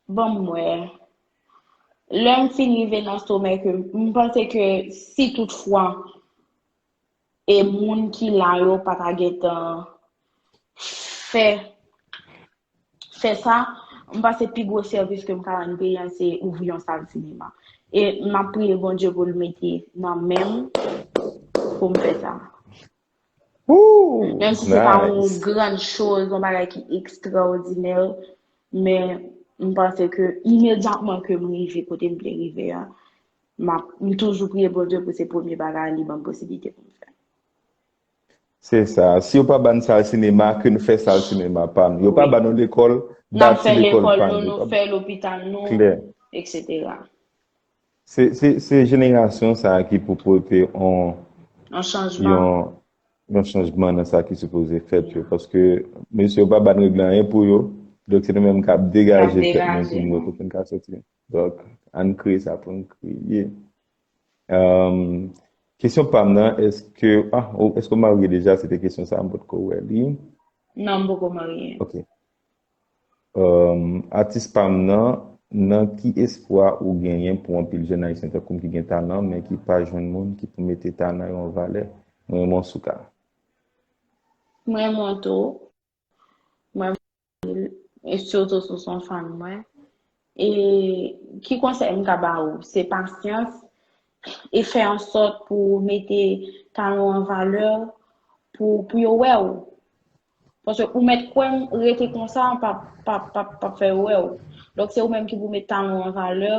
Ban m wè. Lè m fin rive nan somè ke m panse ke si toutfwa e moun ki la yo pa ta gentan fè fè sa, m panse pi gwo sèvis ke m ka rann peyi an se ouvri yon sal sinema. E m ap priye Bondye pou l mete nan men m pou m fè sa. Ooh, Menm si se pa yon nice. Grann choz, yon bagay ki ekstraòdinè, men m panse ke imedyatman ke m rive kote m vle rive a, m ap, m toujou priye Bondye pou se premye bagay li ban m posiblite pou m fè. Se sa. Si yo pa ban sal sinema, ke nou fè sal sinema pa nou. Yo pa Wi. Ban nou lekòl, N ap bati fè lekòl lekòl pa nou, nou. Yo nou pa fè lopital nou, Klè. et cetera. Se, se, se jenerasyon sa a ki pou pote on, Yon chanjman. yon, yon chanjman nan sa ki sipoze fèt yo. Paske mesye yo pa ban règ la anyen pou yo. Donk se nou menm k ap K ap degaje tèt nou degaje pou nou wè nou. kote n ka soti. Donk, ann kreye sa pou n kreye. Um, kesyon pa m nan, èske, ah, ou, èske w marye deja? Se te kesyon sa a, m potko wè li. Non, m poko marye. Ok. Um, atis pa m nan, nan ki espwa ou genyen pou anpil jèn ayisyen tankou m ki gen talan, men ki pa jwenn moun ki pou mete talan yo an valè? Mwen renmen w sou ka. Mwen renmen w tou. Mwen renmen w anpil. E sitou sou son fan mwen. E ki konsèy m ka ba ou? Se pasyans e fè an sòt pou mete talan w an valè pou, pou yo wè w. Paske ou mèt kwè m, rete konsa p ap, p ap, p ap, p ap fè yo wè w. Donk se ou menm ki pou met talan w an valè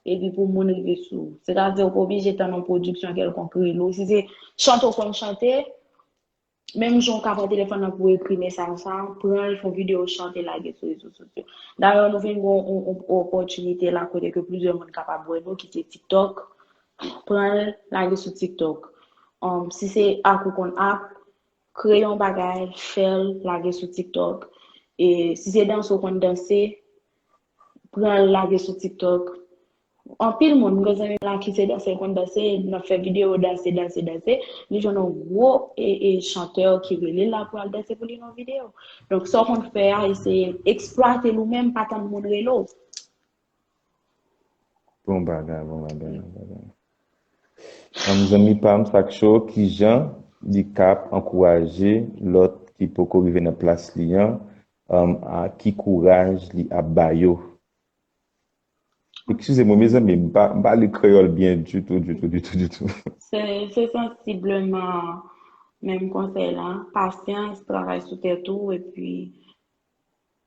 epi pou moun rive sou ou. Sètadi ou pa oblije tann yon pwodiksyon kèlkonk rele w. Si se chante w konn chante, menm jan w ka pran telefòn nan pou w ekri mesaj sa, pran l, fè yon videyo chante, lage sou rezo sosyo. Dayè nou vin gen yon, yon, yon opòtinite la kote ke plizyè moun kapab wè nou ki se TikTok. Pran l, lage sou TikTok. Um, si se ak ou konn ak, kreye yon bagay, fè l, lage sou TikTok. E si se danse w konn danse, pran l lage sou TikTok. Anpil moun, m gen zanmi m la ki se dansè, l konn danse, l ap fè videyo danse, danse, danse. Li jwenn yon gwo e, e chantè ki rele l la pou al danse pou li nan videyo. Donk sa w konn fè a, eseye eksplwate l ou menm, pa tann moun rele w. Bon bagay, bon bagay, bon bagay. Zanmi pa m, Sak Cho, kijan li kab ankouraje lòt ki poko rive nan plas li an, a ki kouraj li ap ba yo? Eskize mwen, mezanmi, m pa, m pa li kreyòl byen ditou, ditou, ditou, ditou. Se, se sansibleman menm konsèy la. Pasyans, travay sou tèt ou, epi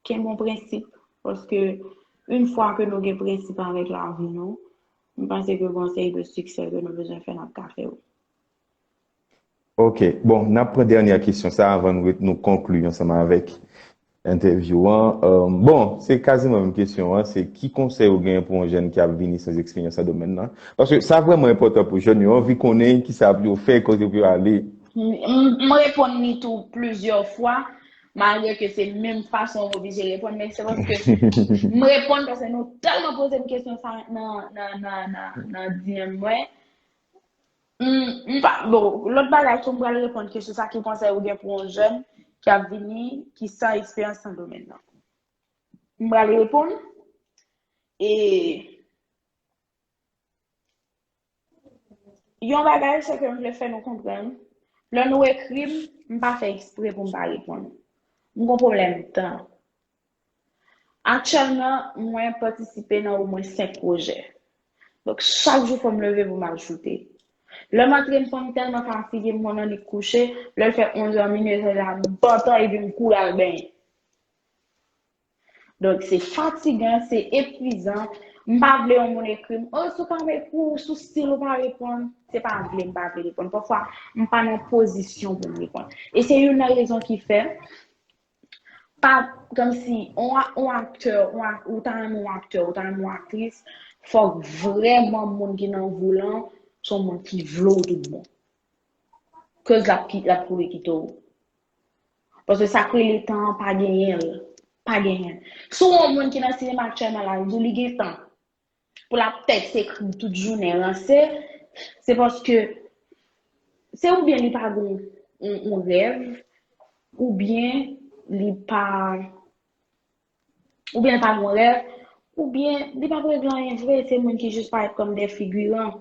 kenbe yon prensip. Paske, yon fwa ke nou gen prensip avèk lavi nou, m panse ke gon seri de siksè ke nou bezwen fè, n ap ka fè yo. Ok, bon, n ap pran dènyè kesyon sa avan nou, nou konkli ansanm avèk entèvyou an. Euh, bon, se kaziman menm kesyon an, se ki konsèy ou gen pou yon jèn ki ap vini san eksperyans nan domèn nan? Paske sa vrèman enpòtan pou jèn yo, anvi konnen kisa pou yo fè, kote pou yo ale. M, m, m reponn li tou plizyè fwa, malgre ke se menm fason m oblije reponn, men se paske m reponn paske nou tèlman poze m kesyon sa nan, nan, nan, nan, nan D M mwen. M, m pa, bon, lòt bagay tou m pral reponn kesyon sa, ki konsèy ou gen pou yon jèn ki ap vini, ki san eksperyans nan domèn nan? M pral reponn. E yon bagay, se ke m vle fè nou konprann, lè nou ekri m, m pa fè ekspre pou m pa reponn. M gon pwoblèm tan. Aktyèlman, mwen patisipe nan omwen senk pwojè. Donk, chak jou, fò m leve pou m al choute. Lè m antre, m konn tèlman fatige, m konn annik kouche. Lè l fè onz è, minui, se la m pantan epi m kouri al benyen. Donk, se fatigan, se epwizan. M pa vle yon moun ekri m, "Oh, si w pa reponn, si w still ou pa reponn." Se pa vle m pa vle reponn. Pafwa, m pa nan pozisyon pou m reponn. E se youn nan rezon ki fè, pa, kòmsi, on, on aktè, on ak-, ou ta renmen yon aktè, ou ta renmen yon aktris, fòk vrèman moun ki nan vi w lan, se yon moun ki vle w tout bon. Koz l ap ki-, l ap kouri kite w. Paske sa k rele tan an pa genyen l. Pa genyen l. Si w wè yon moun ki nan sinema aktyèlman la, li di w li gen tan pou l ap tèks ekri tout jounen ranse, se paske se oubyen li pa gen yon, yon rèv, oubyen li pa, oubyen li pa gen yon rèv, oubyen li pa regle anyen vre, se moun ki jis parèt kòm de figiran,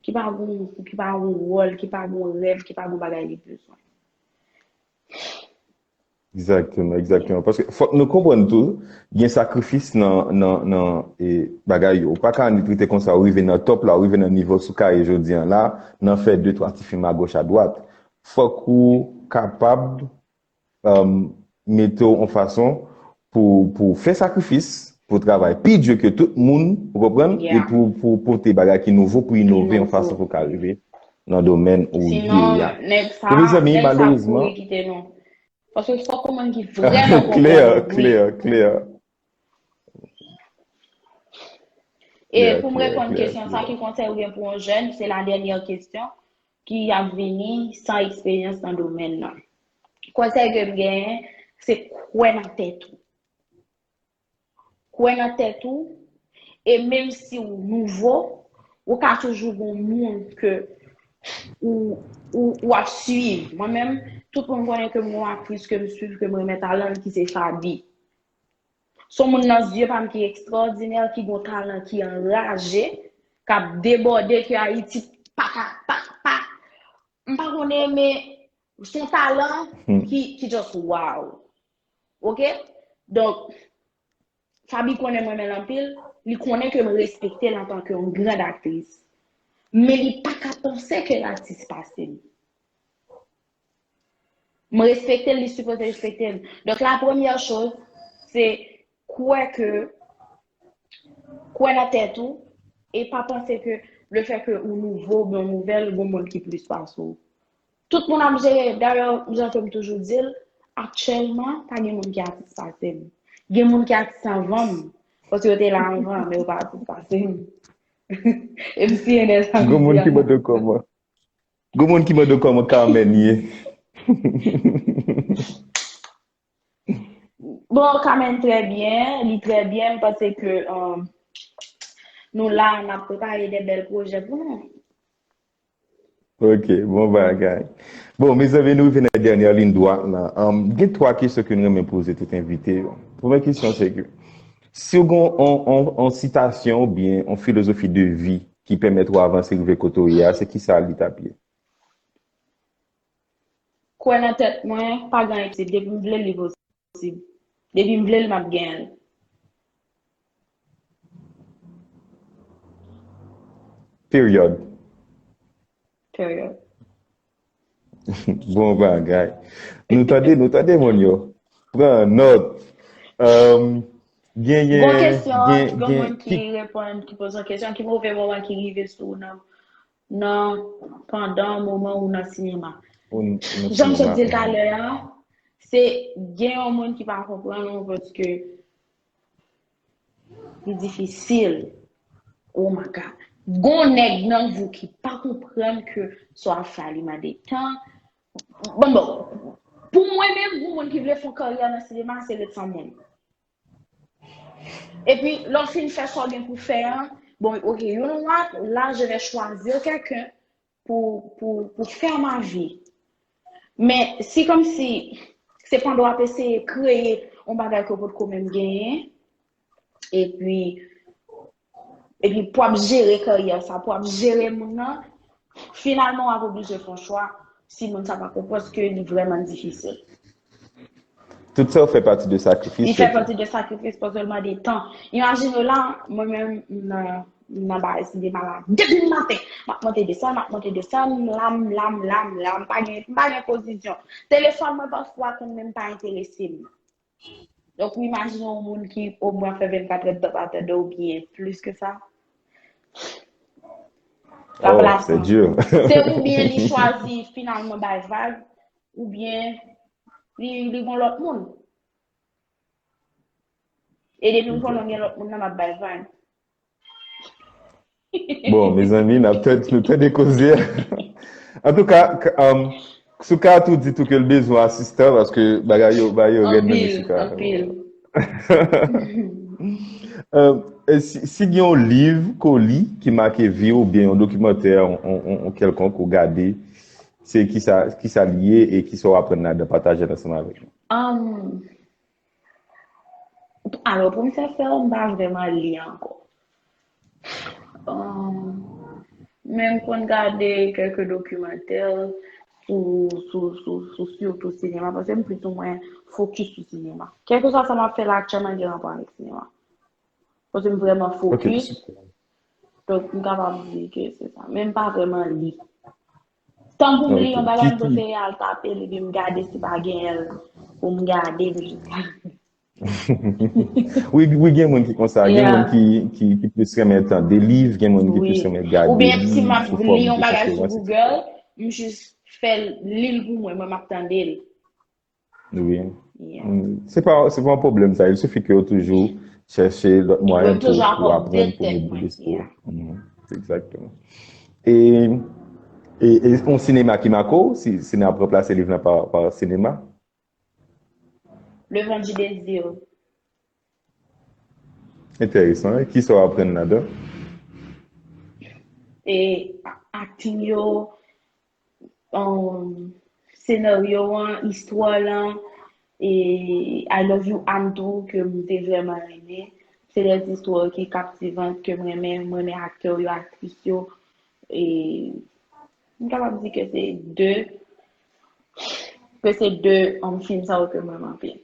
ki pa gen, ki pa gen wòl, ki pa gen rèv, ki pa gen bagay li bezwen. Egzakteman, egzakteman. Paske fòk nou konprann tou, gen sakrifis nan, nan, nan e, bagay yo. Ou pa ka annik rete konsa, ou rive nan top la, ou rive nan nivo sou kaye jodi an la, nan fè de twa ti fim agoch adwat. Fòk ou kapab um, mete w yon fason pou, pou fè sakrifis, pou travay pi di ke tout moun, ou konprann? Yeah. E pou, pou pote bagay ki nouvo, pou inove yon fason pou ka rive nan domèn ou ye a. Sinon, nèg sa, nèg sa ap kouri kite nou. Paske fòk yon moun ki vrèman konprann. Klè, klè, klè. E pou m reponn kesyon sa, ki konsèy ou gen pou yon jèn, se la dènyè kesyon ki ap vini san eksperyans nan domèn nan. Konsèy ke m genyen, se kwè nan tèt ou. Kwè nan tèt ou, e menm si w nouvo, ou ka toujou gen moun ke ou, ou, ou ap swiv. Mwen menm, tout moun konnen ke m gen yon aktris ke m swiv, ke m renmen talan l, ki se Faby. Se yon moun nan zye pa m ki ekstraòdinè, ki gen yon talan ki anraje, k ap debòde, ke Ayiti pa ka, pa, pa, m pa konnen, men se yon talan ki, ki just wow. Oke? Donk, Faby konnen m renmen l anpil, li konnen ke m respekte l antanke yon grand aktris. Men li pa ka panse ke l atis pase m. M respekte l, li sipoze respekte m. Donk, la premyè choz, se kwè ke, kwè nan tèt ou, e pa panse ke le fè ke ou nouvo oubyen ou nouvèl, gon moun ki plis pase w. Tout moun ap jere, dayè, jan ke m toujou di l, aktyèlman, pa gen moun ki atis pase m. Gen moun ki atis anvan m, paske yo te la anvan, men yo pa atis pase m. E m siyen nan sa m di a. Gon moun ki mande w kòman. Gon moun ki mande w kòman Carmen ye. Bon, Carmen trè byen, li trè byen, m panse ke, um, nou la, n ap prepare de bèl pwojè pou nou. Ok, bon bagay. Bon, mezanmi, nou rive nan dènyè liy dwat la. Um, gen twa kesyon ke nou renmen poze tout envite yo. Premyè kesyon se ke, si w gen on, on, on sitasyon oubyen on filozofi de vi ki pèmèt ou avanse rive kote w ye a, se kisa li t ap ye? Kwè nan tèt mwen, pa gen anyen ki enposib. Depi m vle l, li posib. Depi m vle l, m ap genyen l. Period. Period. Bon bagay. Nou tande, nou tande moun yo. Pran nòt. Um, gen, gen, bon kesyon, gen, gen moun ki reponn, ki poze yon kesyon, ki move moman ki rive sou ou nan, nan, pandan moman ou nan sinema. Jan m sot di l talè a, se gen yon moun ki pa konprann ou paske li difisil. Oh my God. Gon nèg nan vi w ki pa konprann ke sa w ap fè a li mande tan. Bon, bon, pou mwen menm, pou moun ki vle fè yon karyè nan sinema, se ret san moun. Epi, lè w fin fè sa w gen pou fè an, bon, ok, you know what? Là, je vais choisir quelqu'un pour, pour, pour faire ma vie. Men, si kòmsi, se pandan w ap eseye kreye yon bagay ke w potko menm genyen, epi, epi pou w ap jere karyè sa, pou w ap jere moun nan, finalman, w ap oblije fè yon chwa si moun sa pa konprann, paske li vrèman difisil. Tout sa yo fè pati de sakrifis. Li fè pati de sakrifis paske l mande tan. Imajine w la, mwen menm, m nan, m nan bagay sinema la. Depi maten, m ap monte desann, m ap monte desann, m la, m la, m la, m la, m pa gen, m pa gen pozisyon. Telefòn mwen pafwa konn menm pa enterese m. Donk, ou imajine yon moun ki omwen fè vennkat èdtan pa tande w byen plis ke sa? L ap Oh, c'est dur. Se oubyen li chwazi finalman bay vag, oubyen li, li gon lòt moun. E depi m konnen gen lòt moun nan, m ap bay vag. Bon, mezanmi, n ap tande, nou tande koze a. Antouka, k- um, Souka tou di tou ke l bezwen asistan paske bagay yo, bagay yo rèd nan men Souka. Anpil, anpil. Euh, e si, si gen yon liv ke w li ki make vi w oubyen yon dokimantè yon, yon, yon, yon kèlkonk ou gade, se kisa, kisa li ye e kisa w aprann ladan, pataje l ansanm avèk nou. Um, alò, pou m sensè, m pa vrèman li ankò. Um, men m konn gade kèlke dokimantè sou, sou, sou, sou sitou sinema, paske m plis ou mwen fokis sou sinema. Kèlkeswa sa m ap fè la aktyèlman gen rapò avèk sinema. Paske m vrèman Ok, fokis. Donk, m kapab di ke se sa. Men m pa vrèman li. Tan pou m li yon Ok, bagay, m ki, ki, prefere al tape l epi m gade si pa genyen l pou m gade, m jis gade. Wi, wi, gen moun ki konsa, gen moun Yeah. ki, ki, ki plis renmen tande liv, gen moun ki plis Wi. renmen gade Oubyen si m liv ap sou li fòm yon de bagay sou konferans, Google, m jis fè l li l pou mwen, mwen m ap tande l. Wi. Yeah. Mm, se pa, se pa yon pwoblèm sa. Il suffit ke w toujou chèche lòt mwayen Mwen pou, toujou pou aprann, pou apdated mete mwen, lespri w. Yeah. Mhm, egzakteman. E, e, e yon sinema ki make w, si, si n ap ranplase liv lan pa, pa sinema? Le Vent du Désir. Enteresan. E kisa w aprann ladan? E a- acting yo, um, senaryo an, istwa lan, e I Love You Anne tou, ke m te vrèman renmen. Se de istwa ki kaptivan, ke m renmen, m renmen aktè yo, aktris yo. E m kapab di ke se de, ke se de, um, fim sa yo ke m renmen anpil.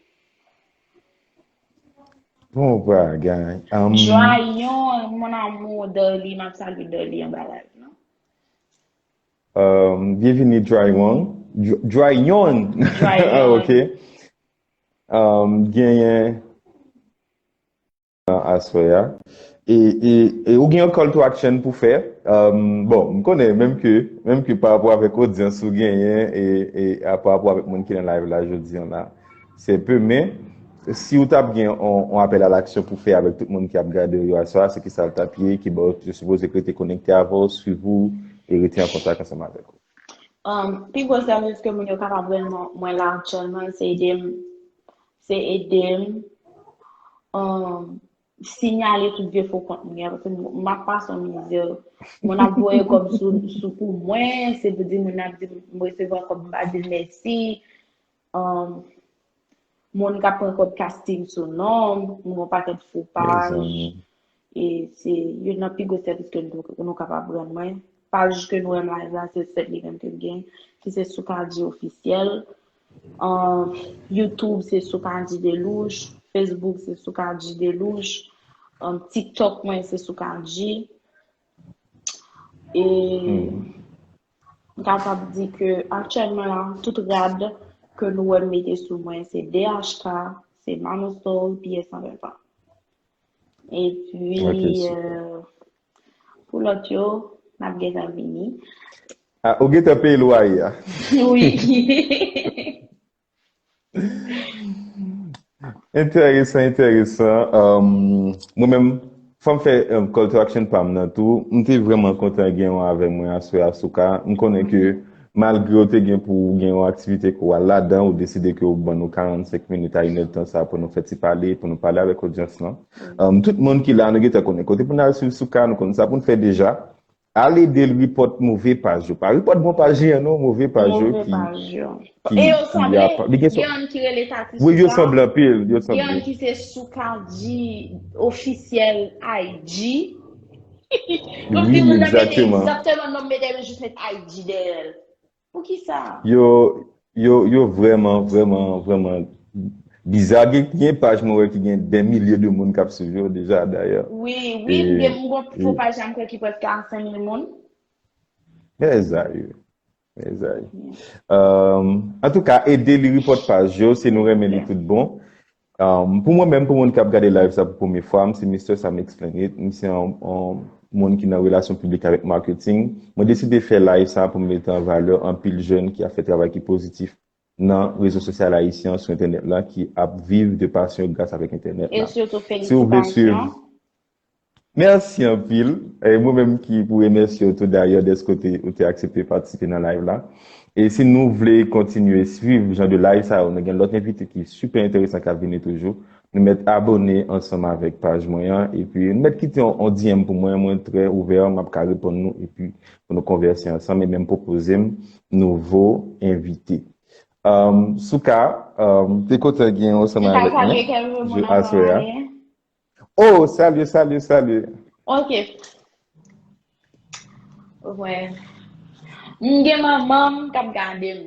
Bon bagay. Um, Drayon, mon amour, Darly, m ap salye Darly anba live lan. Um, bienvenue, Drayon. Dr- Drayon. Drayon. Ah, ok. Um, genyen aswè a. E, e, e ou gen yon call to action pou fè. Um, bon, m konnen menm ke, menm ke pa rapò avèk odyans ou genyen e, e a pa rapò avèk moun ki nan live la jodi an la, se pe, men si ou t ap gen yon, yon apèl a laksyon pou fè avèk tout moun ki ap gade w yo aswè a, se ki sa l t ap ye, ki bò yo sipoze rete konekte avè w, swiv ou e rete an kontak ansanm avèk ou. Um, pi gwo sèvis ke moun yo kapab rann mwen, mwen la aktyèlman, se ede m, se ede m, um, sinyale tout vye fo kont mwen an, paske m, m ap pase yon mizè. Moun ap voye kòb sou, sou pou mwen, se pou di moun ap di m resevwa kòb, m pa di l mèsi. Um, moun k ap pran kòb casting sou non m, m gen yon pakèt fo paj. E se youn nan pi gwo sèvis ke nou, nou kapab rann mwen. Paj ke nou wè m live la, se sèl li menm ke m gen, ki se Soukaji Officiel. Um, YouTube, se Soukaji Delouche. Facebook, se Soukaji Delouche. Um, TikTok mwen, se Soukaji. E m kapab di ke aktyèlman la, tout rad ke nou wè m mete sou mwen, se D H K, se Mano Soul, P S cent vingt ans. Epi, Ok, super. Euh, pou lòt yo, n ap gentan vini. Ah, ou gentan peye lwaye a? Wi. Enteresan, enteresan. Um, mwen menm, fò m fè um, call to action pa m nan tou. M te vrèman kontan gen w avè mwen aswè a, Souka. M konnen ke malgre w te gen pou w gen yon aktivite ke w al ladan, ou deside ke w ban nou karannsenk minit a inèdtan sa pou nou fè ti pale, pou nou pale avèk odyans lan. Um, tout moun ki la, nou gentan konnen kote pou n al swiv Souka, nou konnen sa pou n fè deja. Al ede l report move paj yo. Pa report bon paj li an non, move paj yo Move ki, paj yo. ki, E yo ki sanble, ap, li gen gen sou, youn ki rele Tati wi, yo Souka, sanble anpil, yo gen sanble. Youn ki se Soukaji Officiel I G. Kòmsi Wi, moun nan mete egzakteman. Egzakteman non m mete, men jis met I G dèyè l. Poukisa? Yo, yo, yo vrèman, vrèman, vrèman biza. Gen, gen paj mwen wè ki gen dè milye de moun k ap swiv yo deja, dayè. Wi, wi, E, m gen m gon e fo paj la m kwè ki prèske a senk mil moun. Mezanmi, mezanmi. Yeah. Um, antouka, ede li report paj yo, si nou renmen li Yeah. tout bon. Um, pou mwen menm, pou moun k ap gade live sa pou premye fwa, m se Mister Sam Explain It. M se yon, yon moun ki nan relasyon piblik avèk marketing. Mwen deside fè live sa pou m mete an valè anpil jèn ki ap fè travay ki pozitif nan rezo sosyal ayisyen an, sou entènèt la, ki ap viv de pasyon gras avèk entènèt la. Si w vle swiv, mèsi anpil. E mwen menm ki pou remèsye w tou dayè dèske w te, ou te aksepte patisipe nan live la. E si nou vle kontinye swiv jan de live sa yo, nou gen lòt envite ki sipè enteresan k ap vini toujou. Nou mèt abòne ansanm avèk paj mwen an, epi nou mèt kite yon, yon D M pou mwen, mwen trè ouvè, m ap ka reponn nou, epi pou nou konvèse ansanm, e menm pwopoze m nouvo envite. Um, Souka, um, te kontan gen w ansanm avèk mwen aswè a. Oh, salye, salye, salye. Ok. Wè. M gen manman m k ap gade m.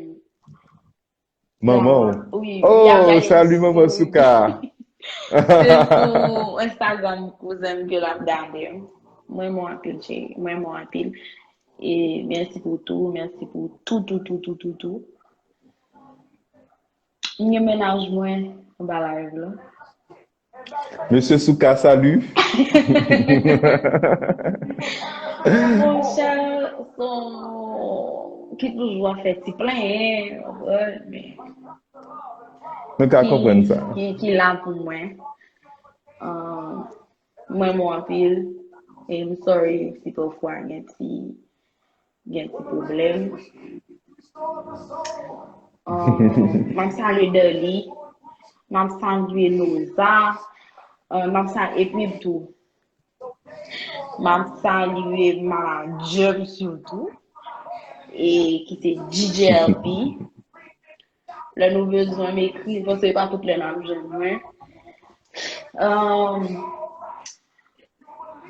Manman w? Wi. Oh, salye manman Souka. Se sou Instagram kouzen m ke l ap gade m. Mwen renmen w anpil, cheri. Mwen renmen w anpil. E mèsi pou tou, mèsi pou tou, tou, tou, tou, tou, tou. M gen mennaj mwen anba live la. Mesye Souka, salut. Monchè, son ki toujou ap fè ti plenyen, men nou ka konprann sa. Ki, ki la pou mwen. Mwen renmen w anpil. E m sorry si pafwa gen ti gen ti pwoblèm. M ap salye Dali, m ap salye Noza, m ap salye, epi tou, m ap salye manadjè m sitou, e ki se D J L P. Lè nou bezwen m ekri, paske se pa tout lè n ap jwenn mwen.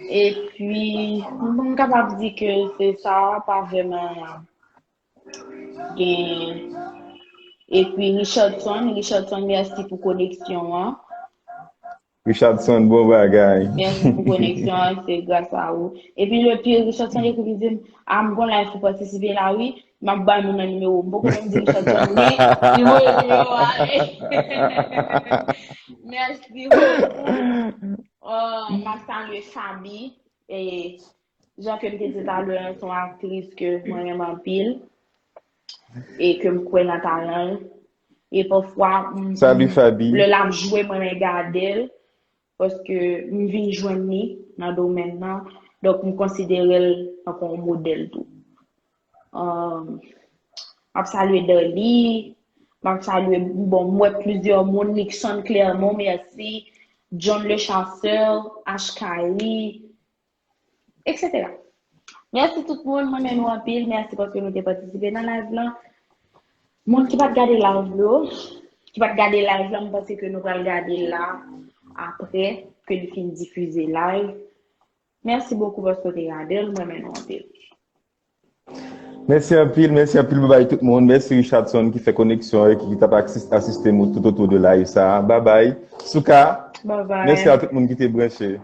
Epi, m kapab di ke se sa, pa vrèman gen. Epi Richardson, Richardson, mèsi pou koneksyon an. Richardson, bon bagay. Mèsi pou koneksyon an, se gras a ou. Epi le pire, Richardson ekri pou di m, a m gon live pou patisipe la wi, m ap bay moun nan nimewo m. M poko menm di Richardson wi, li voye nimewo a. Mèsi bokou. M ap salye Fabi. E jan ke m te di talè an, se yon aktris ke mwen renmen anpil e ke m kwè nan talan l. E pafwa, m, Salut Fabi. Lè l ap jwe, mwen renmen gade l, paske m vin jwenn li nan domèn nan. Donk, m konsidere l tankou yon modèl tou. M ap salye Dali, m ap salye, bon, m wè plizyè moun, Nixon Clermont, mèsi, John Le Chasseur, Ashkari, et cetera. Mèsi tout moun, mwen renmen nou anpil, mèsi paske nou te patisipe nan live lan. Moun ki pa t gade live yo, ki pa t gade live lan, m panse ke nou pral gade l la apre ke li fin difize live. Mèsi bokou paske w te gade l, mwen renmen nou anpil. Mèsi anpil, mèsi anpil, babay tout moun. Mèsi Richardson ki fè koneksyon e ki, ki t ap asis-, asiste nou tout otou de live sa. Babay. Souka, mèsi a tout moun ki te branche.